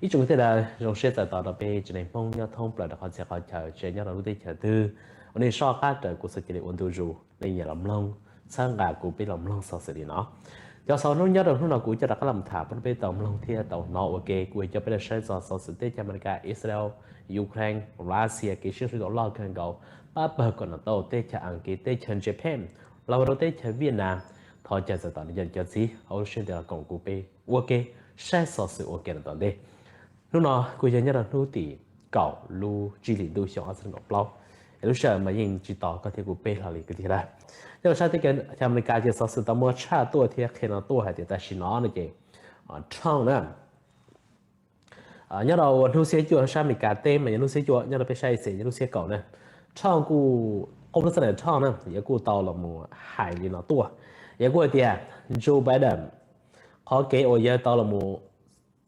Ib tsoom kwv tij sawv daws, zoo siab txais tos rau peb tsev neeg Hmoob nyob thoob plaws rau qhov txhia qhov chaw, tseem nyob rau lub teb chaws twg uas nej soj qab raws kuv xav cia li ua ntu zus, nej nyiam los mloog, txhawb nqa kuv peb los mloog xov xwm li no. Cov xov hnub nyob rau hnub no kuv coj rov qab los tham pub rau peb tau mloog thiab tau hnov ua ke. Kuv yuav coj peb los saib txog xov xwm teb chaws Amelikas, Israel, Ukraine, Russia kev sib sib tau loj kawg nkaus, pab pawg kom no tau teb chaws Askiv, teb chaws Japan, los rau teb chaws Vietnam. Thov caw txais tos nej cov niam cov txiv hauv lub siab ntev los koom kuv peb ua ke saib xov xwm ua ke no tom ntej. Hnub no kuj yog nyob rau hnub tim kaum lub tsib hlis ntuj xyoo ob txhiab kaum plaub, es lub sij hawm mas yeej tsis tos koj thiab kuv peb hlo li kwv tij sawv daws. Nyob rau sab teb chaws Amelikas ces xov xwm tau muaj tshaj tuaj thiab qhia no tuaj hais tias tam sim no no ces Trump na, nyob rau hnub xiab cuaj sab Amelikas teb mas yog hnub xiab cuaj, nyob rau peb sab Axias yog hnub xiab kaum na. Trump kuj, qub hnub xab nam Trump na, yawg kuj tau los mus hais li no tuaj. Yawg kuj hais tias Joe Biden, qhov kev uas yawg tau los mus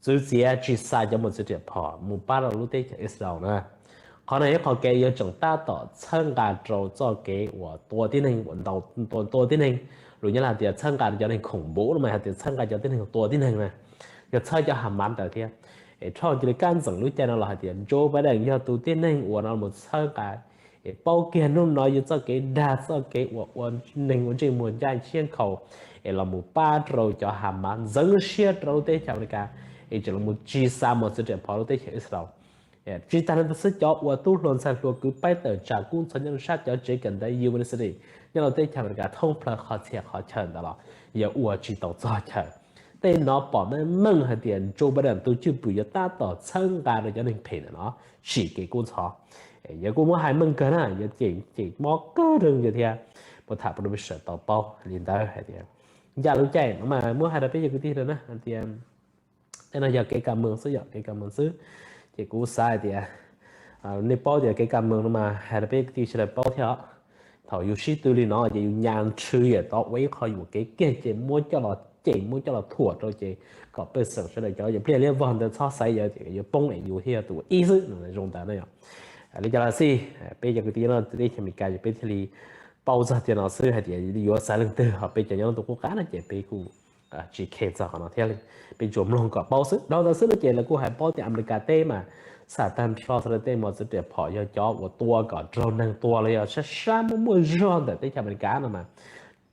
txwv txiav tsis xa cov mos txwv riam phom mus pab rau lub teb chaws Israel na, qhov no yog qhov kev yawg tseem tab tom txhawb nqa rau txoj kev uas tua tib neeg, ua ntaus tua tib neeg. Lus Nyab Laj hais tias txhawb nqa rau cov neeg khoom npuv no mas hais tias txhawb nqa cov tib neeg tua tib neeg na, yog txhawb cov Hamas ntawd thiab. Es Trump cia li kab ntxeem lub caij no los hais tias Joe Biden yog tus tib neeg uas no mus txhawb nqa es paub kiag hnub no yog txoj kev dag, txoj kev uas ua neeg ua ntsej muag ncaj ntshiab nkhaus, es los mus pab rau cov Hamas, ntxeev siab rau lub teb chaws Amelikas es tseem los mus tsis xa mos txwv riam phom lub teb chaws Israel. Tsis tas li ntawd xwb, cov uas tub hluas ntxhais hluas kwv paib tawm tsam kub ntxhov nyob rau sab cov tsev kawm ntawv university nyob rau teb chaws Amelikas thoob plaws qhov txhia qhov chaw ntawd los yog ua tsis tau txog chaw. Tej no pom meej meej hais tias Joe Biden tus cwj pwm yog tab tom txhawb nqa rau cov neeg phem ntawm no tsim kev kub ntxhov. Yawg kuj muab hais meej kawg na, yawg cem cem mob kawg rau yawg thiab. Muab tham pub rau peb sawv daws tau paub li ntawd hais tias ncaj lub caij no mas muab hais rau peb cov kwv tij na hais tias tej no yog kev kam meej xwb, yog kev kam meej xwb. Ces kuv xav hais tias nej paub tias kev kam meej no mas hais rau peb kwv tij sawv daws paub thiab os. Thaum yus sib tw li no ces yus nyas nrhw yam tod ua ib qho yuam kev kiag ces muab coj los cem, muab coj los thuam rau ces kom pej xeem sawv daws cov yog pliaj liab vog ntawd txhob xaiv yawg tias yuav poob es yus thiaj yog tus ib xwb, zoo ntawd na yom. Li cas los xij, peb cov kwv tij nyob rau teb chaws Amelikas ces peb thiaj li paub txog tias no xwb, hais tias yuav xaiv leej twg ho peb cov nyob rau tus qub qab no ces peb kuj tsis khe txog qhov no thiab li. Peb tsuas mloog kom paub xwb. Dhau ntawd xwb no ces lawv kuj hais paub tias Amelikas teb mas xam tag nrho txog tej mos txwv riam phom yog cov uas tua kom raug neeg tua los yog sab sab muaj muaj zog ntawm teb chaws Amelikas no mas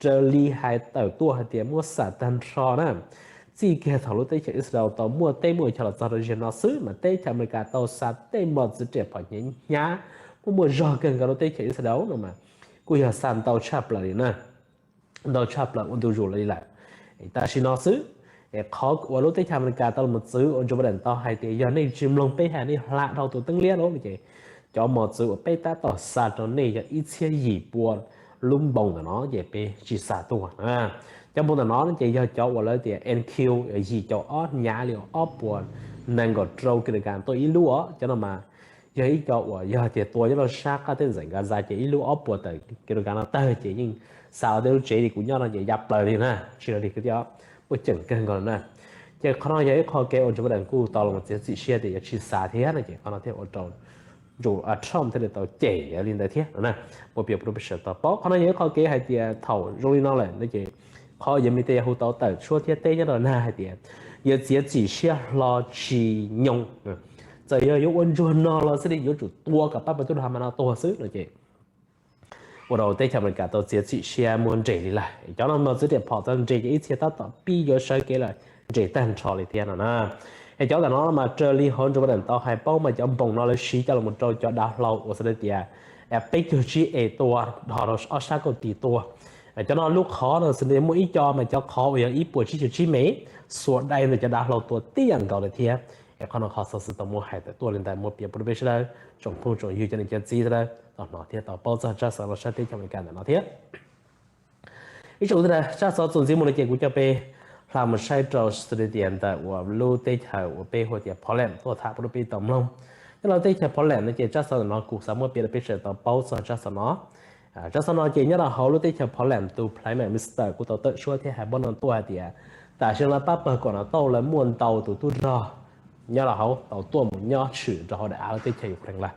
raws li hais tawm tuaj hais tias muab xam tag nrho na. Txij kiag thaum lub teb chaws Israel tau muaj teb muaj chaw los txog rau zaum no xwb mas teb chaws Amelikas tau xa tej mos txwv riam phom hnyav hnyav muaj muaj zog kawg nkaus rau teb chaws Israel no mas kuj yog xa ntau tshaj plaws li na, ntau tshaj plaws ua ntu zus li lawm. Tam sim no xwb, qhov uas lub teb chaws Amelikas tau los txwv uas Joe Biden tau hais tias yog nej tsis mloog peb hais, nej hla dhau tus teeb liab lawm ces cov mos txwv uas peb tab tom xa rau nej yog ib txhiab yim pua lub npoos ntawm no ces peb tsis xa tuaj. Cov npoos ntawm no ces yog cov uas lawv tias N Q yim caum ob hnyav li ob puas nees nkaum rau kilogram tuaj ib lub os. Cov no mas yog ib co uas yog tias tua nyob rau sab qab teb ntxeem Gaza ces ib lub ob puas tawm kilogram no tawg ces yeej xa ua tej lub tsev li kuv nyob no ces ya plaws li na, tsis li kwv tij, muaj ceem kawg nkaus na. Ces qhov no yog ib qho kev uas Joe Biden kuj tau los txiav txim siab tias yuav tsis xa thiab no ces qhov no thiaj ua rau Trump thiaj li tau cem li ntawd thiab no na. Muab piav pub rau peb sawv daws tau paub qhov no yog ib qho kev hais tias thaum zoo li no lawm no ces qhov uas Netanyahu tau tawm suab thiab teb nyob rau nag hais tias yog txiav txim siab hlo tsis nyoo, txawm yog yuav ua ntsuag no los xij li yuav tsum tua kom pab pawg tub rog Hamas no tuag xwb no ces ua rau teb chaws Amelikas tau txiav txim siab muab nres li lawm. Cov no mos txwv riam phom tau nres ces ib txhia tab tom pib yuav sawv kev lawm, nres tag nrho li thiab no na. Es cov ntawm no mas raws li hauv Joe Biden tau hais paub mas cov npoos no lawv siv coj los rau cov dav hlau uas xws li tias peb caug tsib e tua dhos rau ob sab kauj tis tua. Cov no lub qhov no xws li muaj ib co mas cov qhov uas yog ib puas tsib caug tsib mev xuas dai ntawm cov dav hlau tua tib yam nkaus li thiab. Es qhov no qhov xov xwm tau muaj hais tawm tuaj li ntawd, muab piav pub rau peb sawv daws tsoom phooj tsoom ywg cov niam cov txiv sawv daws tau hnov thiab tau paub txog tsab xov los sab teb chaws Amelikas ntawm no thiab. Ib tsoom sawv daws, tsab xov txuas ntxiv mus no ces kuv coj peb hla mus saib rau xws li tias ntawm uas lub teb chaws uas peb hu tias Poland tuaj tham pub rau peb tau mloog. Nyob rau teb chaws Poland no ces tsab xov ntawm no kuv xav muab piav rau peb sawv daws tau paub txog tsab xov no. Tsab xov no ces nyob rau hauv lub teb chaws Poland tus Prime Minister kuj tau tawm suab thiab hais paub no tuaj hais tias tam sim no pab pawg kom no tau lawv muaj ntau tus tub rog nyob rau hauv tau tuaj mus nyob tshwm rau hauv daim av lub teb chaws Ukraine lawm.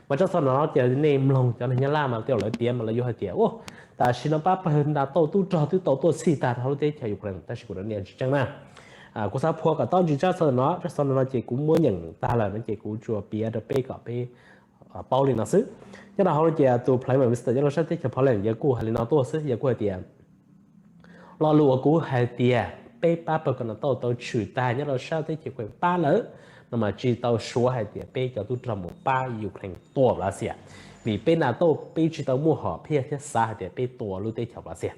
Mas tsab xov no ces nej mloog cov neeg Nyab Laj mas tej lawv piav mas lawv yuav hais tias tam sim no pab pawg NATO tub rog twb tau tuaj txhij tag rau hauv lub teb chaws Ukraine, tab sis kuv rau nej tsis tseeb na. Kuv xav phua kom tau ntsis tsab xov no, tsab xov no ces kuv muab nyeem tag lawm no ces kuv tsuas piav rau peb kom peb paub li no xwb. Nyob rau hauv no ces tus Prime Minister nyob rau sab teb chaws Poland yawg kuj hais li no tuaj xwb, yawg kuj hais tias lo lus uas kuv hais tias peb pab pawg ko no tau tau tshwm tag nyob rau sab teb chaws Ukraine pab lawm no mas tsis tau suav hais tias peb cov tub rog mus pab Ukraine tua Russia, vim peb NATO peb tsis tau muaj hom phiaj thiab xav hais tias peb tua lub teb chaws Russia.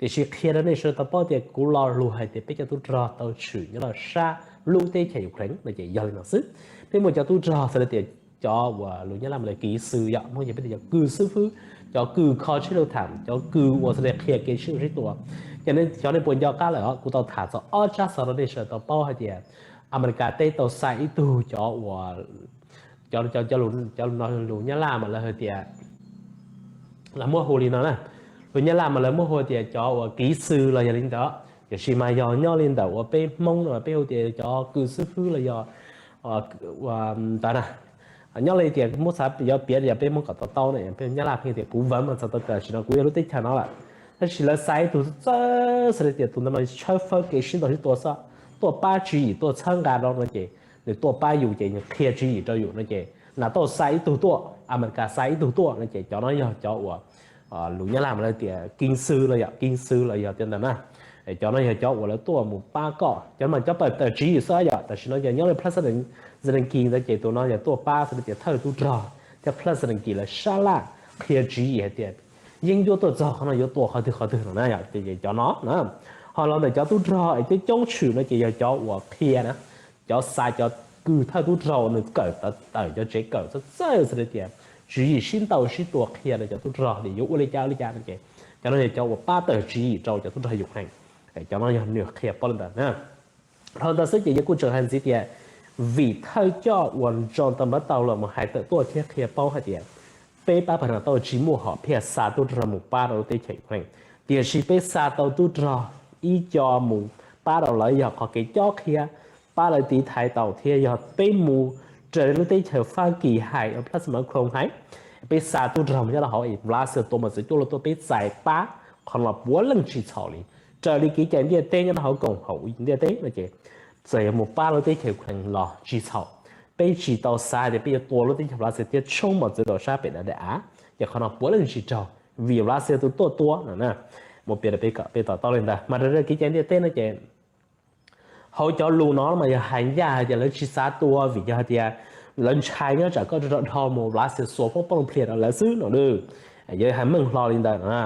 Tiam sis qhia rau nej sawv daws tau paub tias kuv lo lus hais tias peb cov tub rog tau tshwm nyob rau sab lub teb chaws Ukraine no ces yog li no xwb. Peb muaj cov tub rog xws li tias cov uas lus Nyab Laj mas lawv kỹ sư yom, Hmoob ces peb tias cov kws xib fwb, cov kws kho tsheb lus tham, cov kws uas xws li qhia kev sib ntaus sib tua. Ces nej, cov nej puas nco qab lawm os, kuv tau tham txog ob tsab xov rau nej sawv daws tau paub hais tias Amelikas teb tau xa ib tug cov uas cov, cov, cov lus Nyab Laj mas lawv hais tias, lawv muab hu li no na, lus Nyab Laj mas lawv muab hu tias cov uas kỹ sư los yog li ntawd, tiam sis mas yog nyob li ntawm uas peb Hmoob no peb hu tias cov kws xib fwb los yog ntawd na. Nyob li tias muab xav yuav piav yog peb Hmoob kom tau taub na, peb Nyab Laj pheej tias kuv vwv mas txog tau tam sim no kuv yog lub teb chaws no lawm. Tab sis lawv xa ib tug txawj xws li tias tus ntawd mas tshawb fawb kev sib ntaus sib tua xwb, tuaj pab tswv yim tuaj txhawb nqa rau no ces nws tuaj pab yus ces nws qhia tswv yim rau yus no ces NATO xa ib tug tuaj, Amelikas xa ib tug tuaj no ces cov no yog cov uas lus Nyab Laj mas lawv tias kỹ sư los yog kỹ sư los yog tias ntawd na. Cov no yog cov uas lawv tuaj mus pab koj, cov no mas cov pab tawm tswv yim xwb yom. Tam sim no ces nyob li President Zelensky ntawd ces tus no yog tuaj pab xws li tias thawj tub rog thiab President Zelensky lawv sab laj qhia tswv yim hais tias yeeb ncuab tuaj txog qhov no yuav tua qhov twg qhov twg no na yom. Cov no na, ho los ntawm cov tub rog es coob coob tshwm no ces yog cov uas qhia na, cov xa cov kws thawj tub rog uas nws kawm tawm cov tsev kawm txawj txawj xws li tias tswv yim sib ntaus sib tua qhia rau cov tub rog tias yuav ua li cas ua li cas no ces cov no yog cov uas pab tawm tswv yim rau cov tub rog Ukraine. Cov no yog nws qhia paub li ntawd na. Dhau ntawd xwb ces yawg kuj tseem hais ntxiv tias vim thawj coj uas John tau npawb tau los mus hais tawm tuaj thiab qhia paub hais tias peb pab pawg NATO tsis muaj hom phiaj xa tub rog mus pab rau lub teb chaws Ukraine, tiam sis peb xa tau tub rog ib co mus pab rau lawv yog qhov kev cob qhia pab lawv tiv thaiv tau thiab yog peb mus raws li lub teb chaws Fab Kis hais, President Macron hais, peb xa tub rog mus nyob rau hauv es Russia tua mas txawm cuaj luaj tuaj peb txais pab, qhov no puav leej tsis txhaum li. Raws li kev cai ntiaj teb nyob rau hauv koom haum ntiaj teb no ces txawm yog mus pab lub teb chaws Ukraine los tsis txhaum. Peb tsis tau xav tias peb yuav tua lub teb chaws Russia thiab tshoob mos txwv rau sab pem dab dej av, ces qhov no puav leej tsis raug, vim Russia tus tuaj tua no na. Mus piav rau peb kom peb to taub li ntawd mas raws li kev cai ntiaj teb no ces hauv cov lus no mas yog hais ncaj hais tias lawv tsis xav tua vim yog hais tias lawv ntshai nyob tsam koj rau dhau mus Russia xuas foob pob loo plias rau lawv xwb no. Yog hais meej hlo li ntawd no,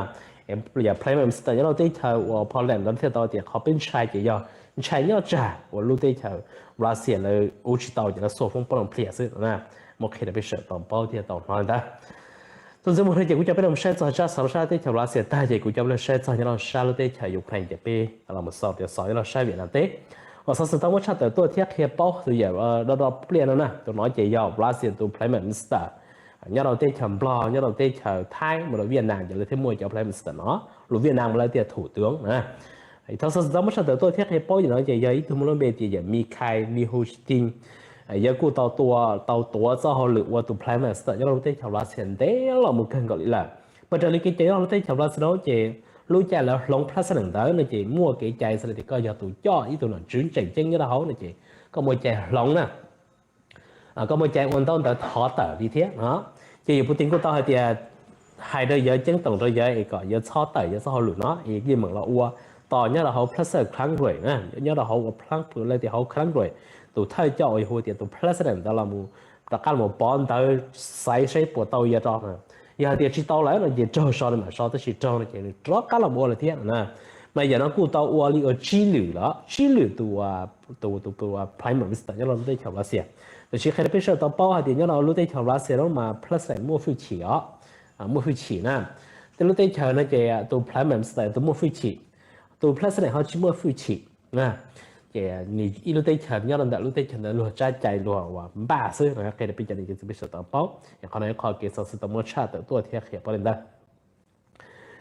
yog Prime Minister nyob rau teb chaws uas Poland ntawd thiaj tau tias qhov peb ntshai ces yog ntshai nyob tsam uas lub teb chaws Russia lawv ua tsis tau ces lawv xuas foob pob loo plias xwb no. Muab qhia rau peb sawv daws tau paub thiab tau hnov li ntawd. Txuas ntxiv mus no ces kuv coj peb los saib txog tsab xov rau sab teb chaws Russia tag ces kuv coj peb los saib txog nyob rau sab lub teb chaws Ukraine ces peb los mus xaus tias xov nyob rau sab Vietnam teb uas xov xwm tau muab tshaj tawm tuaj thiab qhia paub tus yawm do do pliaj no na. Tus no ces yog Russia tus Prime Minister nyob rau teb chaws Nplog, nyob rau teb chaws Thaib, mus rau Vietnam ces lawv thiaj muaj cov Prime Minister no, lus Vietnam mas lawv tias thủ tướng na. Thaum xov xwm tau muab tshaj tawm tuaj thiab qhia paub yam no ces yog ib tug muaj lub npe tias yawm Mikhail Mishustin. Yawg kuj tau tua, tau tuav txoj hauj lwm ua tus Prime Minister nyob rau lub teb chaws Russia ntev los mus kawg nkaus li lawm. Mas raws li kev cai nyob rau lub teb chaws Russia no ces lub caij lawv hloov president ntawd no ces muaj kev cai xws li tias koj yog tus coj ib tug nom tswv tseem ceeb nyob rau hauv no ces koj muaj cai hloov na, koj muaj cai ua ntaub ntawv thov tawm li thiab no. Ces yawm Putin kuj tau hais tias, hais rau yawg ceeb toom rau yawg es kom yawg txhob tawm yawg txoj hauj lwm no es yeej meem los ua tos nyob rau hauv Plasser Krang Ruem na, nyob rau hauv ua Plasser Krang Ruem, tus thawj coj uas yog hu tias tus president ntawd los mus rov qab los pov ntawv xaiv saib puas tau yawg tso. Yog hais tias tsis tau lawm no ces raug so nws mam so, tab sis raug no ces nws rov qab los ua lawm thiab no na. Mas yawm no kuj tau ua li ua tsib lwm los tsib lwm tus, tus, tus Prime Minister nyob rau lub teb chaws Russia. Tiam sis qhia rau peb sawv daws tau paub hais tias nyob rau lub teb chaws Russia no mas president muaj hwj chim os, muaj hwj chim na. Tej lub teb chaws no ces tus Prime Minister tus muaj hwj chim, tus president ho tsis muaj hwj chim. Ces nws ib lub teb chaws nyob rau ntawm lub teb chaws ntawd luag tsab cai luag uas npaj xwb no, qhia rau peb cov niam cov txiv peb sawv daws tau paub. Qhov no yog qhov kev xov xwm tau muab tshaj tawm tuaj thiab qhia paub li ntawd.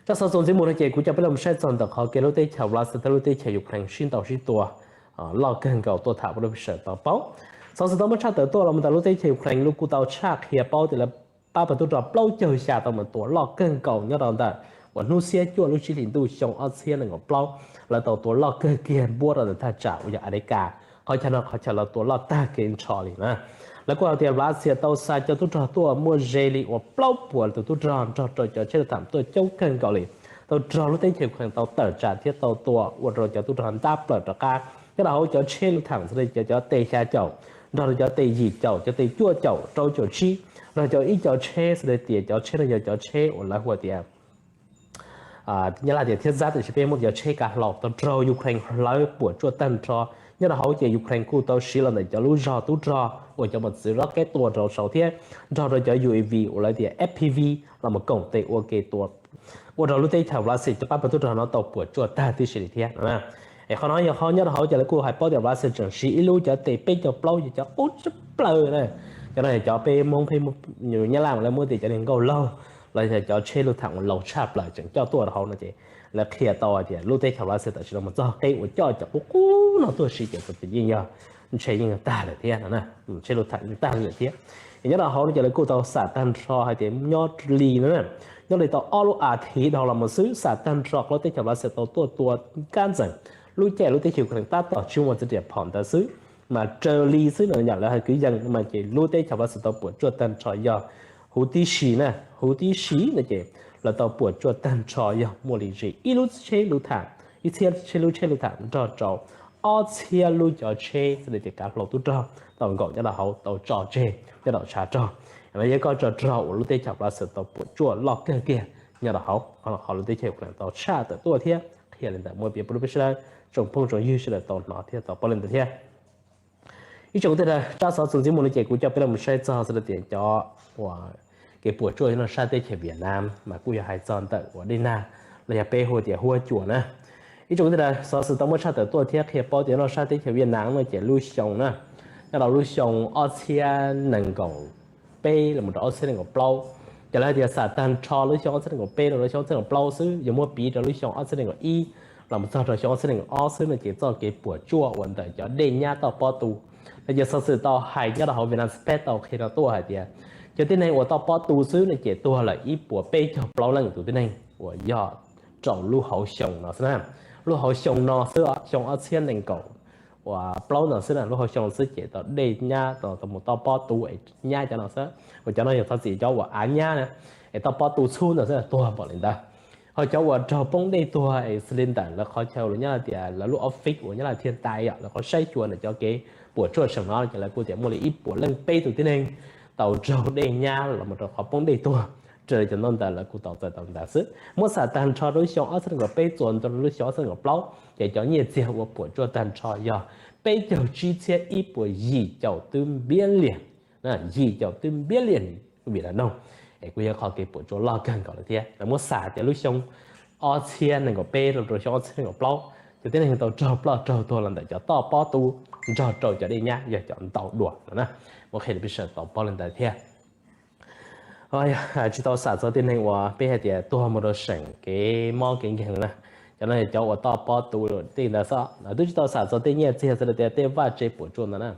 Tsab xov xwm ntxiv mus no ces kuv coj peb los saib txog ntawm qhov kev lub teb chaws Russia thiab lub teb chaws Ukraine sib ntaus sib tua loj kawg nkaus tuaj tham rau peb sawv daws tau paub. Xov xwm tau muab tshaj tawm tuaj los mus ntawm lub teb chaws Ukraine lub kuj tau tshaj qhia paub tias lawv pab pawg tub rog plaub caug xya tau mus tua loj kawg nkaus nyob rau ntawm uas hnub xiab cuaj lub tsib hlis ntuj xyoo ob txhiab nees nkaum plaub, lawv tau tua loj kawg kiag npuab rau ntawm thaj tsam uas yog Alaska. Qhov chaw no qhov chaw lawv tua loj tag kev nrho li na. Lawv kuj hais tias Russia tau xa cov tub rog tuaj muaj ze li uas plaub puas tus tub rog nrog rau cov tsheb lus tham tuaj coob kawg nkaus li, tau raug lub teb chaws Ukraine tau tawm tsam thiab tau tua ua rau cov tub rog ntab plaws rov qab. Nyob rau hauv cov tsheb lus tham xws li cov T xya caum, nrog rau cov T yim caum, cov T cuaj caum, rau caum tsib, nrog cov ib co tsheb xws li tias cov tsheb no yog cov tsheb uas lawv hu tias Nyab Laj tias thiab zab, tiam sis peb muab cov tsheb kav hlau tau raug Ukraine hlawv puas tsuaj tag nrho. Nyob rau hauv ces Ukraine kuj tau siv los ntawm cov lub zog tub rog uas cov mos txwv rob keb tua rau saud thiab nrog rau cov U A V uas lawv tias F P V los mus koom tes ua ke tua, ua rau lub teb chaws Russia cov pab pawg tub rog no tau puas tsuaj tag tib si li thiab. Es qhov no yog qhov nyob rau hauv ces lawv kuj hais paub tias Russia tseem siv ib lub cov T peb caug plaub yog cov qub tshaj plaws na. Cov no yog cov peb Hmoob peb, Nyab Laj lawv muab tias cov niag nkauj laug los yog cov tsheb lus tham uas laus tshaj plaws tseem coj tuaj rau hauv no ces lawv qhia tau hais tias lub teb chaws Russia tam sim no mus txog qeb uas coj cov qub qub no tuaj siv ces yeej yog, ntshe yeej yog tag lawm thiab no, tsheb lus tham yeej tag lawm thiab. Es nyob rau hauv no ces lawv kuj tau xam tag nrho hais tias nyob li no, nyob li tau ob lub as thiv dhau los mus xwb xam tag nrho lub teb chaws Russia tau tuaj tua kab ntxeem lub caij lub teb chaws Ukraine tab tom tsis muaj txiv riam phom ntawd xwb. Mas raws li xwb no yam lawv hais kwv yees mas ces lub teb chaws Russia tau puas tsuaj tag nrho yog huv tib si na, huv tib si no ces lawv tau puas tsuaj tag nrho yog muaj li zim ib lub tsheb lus tham, ib txhiab tsheb lub tsheb lus tham nrog rau ob txhiab lub cov tsheb xws li tias kav hlau tub rog tau nkaum nyob rau hauv tau tso tseg nyob rau tshav rog. Mas yog koj tso rog uas lub teb chaws Russia tau puas tsuaj loj kawg kiag nyob rau hauv, qhov lub teb chaws Ukraine tau tshaj tawm tuaj thiab qhia li ntawd muab piav pub rau peb sawv daws tsoom phooj tsoom ywg sawv daws tau hnov thiab tau paub li ntawd thiab. Ib tsoom kwv tij sawv daws, tsab xov txuas ntxiv mus no ces kuv coj peb los saib txog xws li tias cov uas kev puas tsuaj nyob rau sab teb chaws Vietnam mas kuj yog hais txog ntawm uas dej nag los yog peb hu tias huab cua na. Ib tsoom kwv tij sawv daws, xov xwm tau muab tshaj tawm tuaj thiab qhia paub tias nyob rau sab teb chaws Vietnam no ces lub xyoo na, nyob rau lub xyoo ob txhiab nees nkaum peb los mus rau ob txhiab nees nkaum plaub, ces lawv hais tias xam tag nrho lub xyoo ob txhiab nees nkaum peb rau lub xyoo ob txhiab nees nkaum plaub xwb, yog muab piv rau lub xyoo ob txhiab nees nkaum ib los mus txog rau xyoo ob txhiab nees nkaum ob xwb no ces txoj kev puas tsuaj uas ntawm cov dej nyab toj pob tu no ces xov xwm tau hais nyob rau hauv Vietnam Express tau qhia rau tuaj hais tias cov tib neeg uas toj pob tu xwb no ces tuag lawm ib puas peb caug plaub leej tus tib neeg uas yog rau lub hauv xyoo no xwb na. Lub hauv xyoo no xwb, xyoo ob txhiab nees nkaum uas plaub no xwb na, lub hauv xyoo xwb ces tau dej nyab tau mus toj pob tu es nyab cov no xwb, uas cov no yog thov txim cov uas av nyab na, es toj pob tu txhub ntawd xwb tuag npaum li ntawd. Ho cov uas raug poob dej tuag es xws li ntawm lawv qhov chaw uas nyob tias lawv lub office uas nyob Las Thiaj Tais, lawv qhov saib xyuas ntawm cov kev puas tsuaj seem no ces lawv kuj tias muaj li ib puas leej peb tus tib neeg tau raug dej nyab los mus rau qhov poob dej tuag. Raws li cov ntaub ntawv lawv kuj tau txais tau ntawd xwb. Muab xam tag nrho rau lub xyoo ob txhiab nees nkaum peb txuas ntawm lub xyoo ob txhiab nees nkaum plaub ces cov nyiaj txiag uas puas tsuaj tag nrho yog peb caug tsib txhiab ib puas yim caum twb npiab liag, yim caum twb npiab liag vim la noog. Es kuj yog qhov kev puas tsuaj loj kawg nkaus lawm thiab. Lawv muab xam tias lub xyoo ob txhiab nees nkaum peb rau rau xyoo ob txhiab nees nkaum plaub, cov tib neeg tau raug ploj raug tuag los ntawm cov toj pob tu nrog rau cov dej nyab yog cov ntau dua no na. Muab qhia rau peb sawv daws tau paub li ntawd thiab. Tsis tau xam txog tib neeg uas peb hais tias tuag mus rau seem kev mob kev nkeeg na. Cov no yog cov uas toj pob tu tej ntawd xwb, twb tsis tau xam txog tej nyiaj txiag xwb los tias tej vaj tse puas tsuaj ntawd na.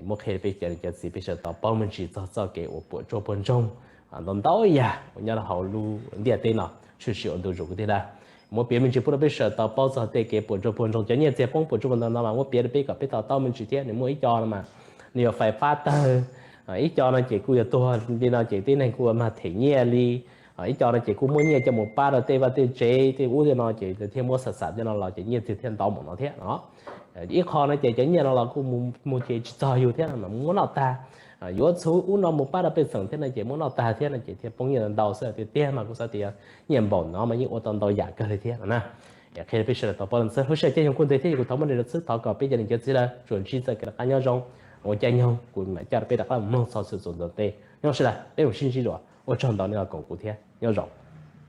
Muab qhia peb cov niam cov txiv peb sawv daws tau paub me ntsis txog txoj kev uas puas tsuaj puag ntsoog ntau ntau yam uas nyob rau hauv lub ntiaj teb no tshwm sim ua ntu zus kwv tij sawv daws. Muab piav me ntsis pub rau peb sawv daws tau paub txog tej kev puas tsuaj puag ntsoog. Cov nyiaj txiag poob puas tsuaj puag ntsoog no mas muab piav rau peb kom peb to taub me ntsis thiab. Nws muaj ib co no mas nws yog fais fab tawg, ib co no ces kuj yog tuag li no ces tib neeg kuj mag them nyiaj li, ib co no ces kuj muaj nyiaj coj mus pab rau tej vaj tej tsev tej ub tej no ces thiaj muab xam xam tej no los ces nyiaj txiag thiaj ntau npaum no thiab no. Ib qho no ces cov nyiaj no los kuj mus ces tsis txog yus thiab mas muab noj tag. Yuav txhuv ub no mus pab rau pej xeem thiab no ces muab noj tag thiab no ces thiaj poob nyiaj ntau xwb tiag tiag mas kuv xav tias nyiaj npaum no mas yeej ua tau ntau yam kawg li thiab no na. Qhia rau peb sawv daws tau paub li ntawd xwb. Lub sij hawm caij nyoog kuj ntev thiab ces kuv thov muab nres rau xwb, thov kom peb cov niam cov txiv sawv daws tsuas ntsib txoj kev rov qab nyob zoo. Ua caij nyoog kuv mam coj rau peb rov qab mus mloog txog xwm txuas ntxuav ntej. Nyob sawv daws peb mus sib ntsib dua, ua tsaug ntau nej los koom kuv thiab, nyob zoo.